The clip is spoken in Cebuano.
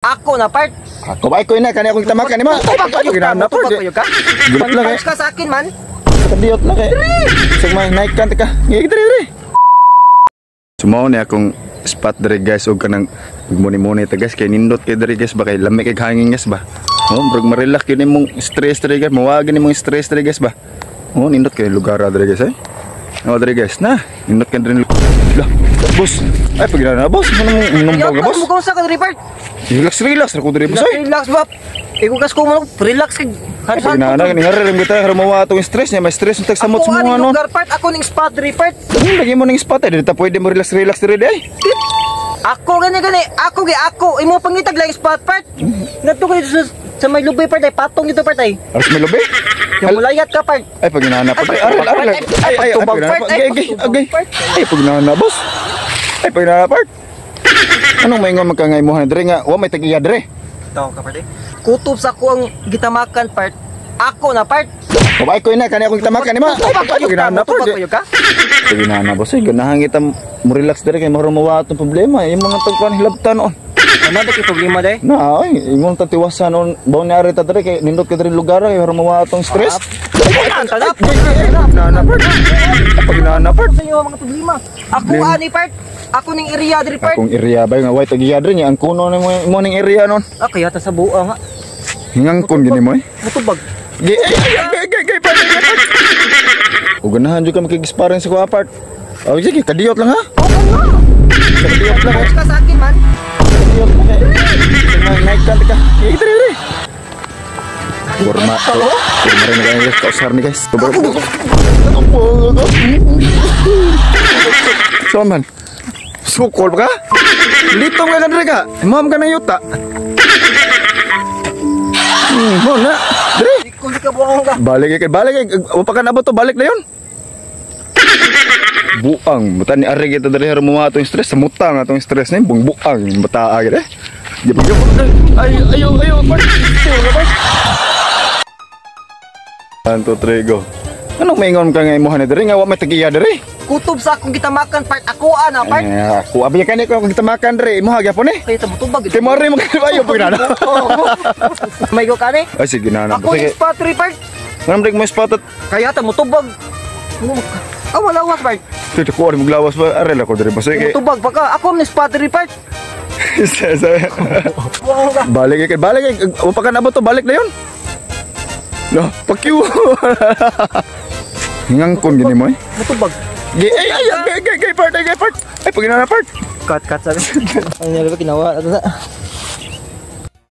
Ako na part. Ako ba ko ina kani akong tamakan ni ma. Tubag kayo ka, Ginana tubag kayo ka. Gulat lang eh. Punch ka sa akin man. Kadiyot lang eh. Sugmay naik kan ka. Gigi diri diri. Sumao ni akong spot diri guys og kanang muni-muni ta guys kay nindot kay diri guys ba kay lami kay hangin guys ba. Oh, murag ma-relax yun imong stress diri guys, mawag imong stress diri guys ba. Oh, nindot kay lugar diri guys eh. Oh, diri guys na. Nindot kay diri. Lah, boss. Ay pag na boss, anong numbang ka boss? Mo sa ka diri part. Relax relax ra ko diri boss ay. Relax ba? Ikugas ko mo relax kay Ay, pag na ni ngari rin kita mawa atong stress niya, may stress untag samot Ako sa aning mga no. lugar part, ako ning spot diri part. Ano lagi mo ning spot eh, dito pwede mo relax relax diri ay. Ako gani gani, ako gi ako imo pangitag lang spot part. Ngadto ko dito sa may lubay part ay patong dito part ay. Aras may lubi. Yung mulayat ka part. Ay pag ginana pa. Ay aral aral. Ay ay Pagtubag part, ay, ay ay pagtubag part. ay pag ginana boss. Ay pag ginana part. Anong maingon magkangay mo diri nga wa may tag-iya diri. Taw ka part eh. Kutob sa ako ang gitamakan part. Ako na part. Babae ko ina kani akong tamakan ni ma. Ay Tubag pag kayo ka, ginana tubag part. kayo ka. Pag ginana boss ay ganahan kita mo relax diri kay mahurong mawa atong problema. Yung mga tagkuan hilabtan noon. Ano ba kay problema day? Na ay ingon ta tiwasan noon baw ni ari ta diri kay nindot ka diri lugar kay mahurong mawa atong stress. Tanap. Ginana part. Ay, pag ginana part. Sa inyo mga problema. Ako ani part. Ako ning area diri part. Akong area ba nga way tag-iya diri niya ang kuno ni mo ning area noon. Ah, kaya ta sa buang nga. Hingangkon gini mo eh. Mutubag. Gi ay ay ay ay ay part ay part. O ganahan jud ka makig-sparring sa kuha part. Oh sige, kadiyot lang ha. Oo nga. Kadiyot lang eh. Punch ka sa akin man. Kadiyot lang eh. Sugmay naik kan ka. Gigi diri diri. Kurma. Kurma rin na guys, kausar ni guys. So man. Sukol ba ka? Litong ka diri ka. Imam ka ng yuta. Mo na. Diri. Kung di ka buang ka. Balik kay balik kay wa pa ka nabot to balik na yon. Buang buta ni ari kita diri haron mo atong stress sa mutang atong stress ni buang buang bataa gid eh. Di ba ay ayo ayo part. Part. 1 2 3 go. Anong maingon ka nga imuha ni diri nga wa may tag-iya diri? Kutob sa akong gitamakan part. Ako ana part. Eh, ako abi kani ko akong gitamakan diri imuha gyapon eh. Kaya ta mutubag. Kay mo rin mo kayo pag nana. May go ka ni. Ay sige na na. Ako ning Sige. spot diri part. Anong break mo spot at Kaya ta mutubag. Ah, wala was part. Tito ko mo glawas ba arel ako diri ba sige. Mutubag pa ka. Ako ning spot diri part. Buang ka. Balik kay balik kay wa pa ka nabot to balik na yon. No, pakyu. Hingangkon gini mo eh. Mutubag. Gi ay ay ay ay ay part ay part. Ay pag ginana part. Cut cut sabi. Ay nila ba ginawa ato na.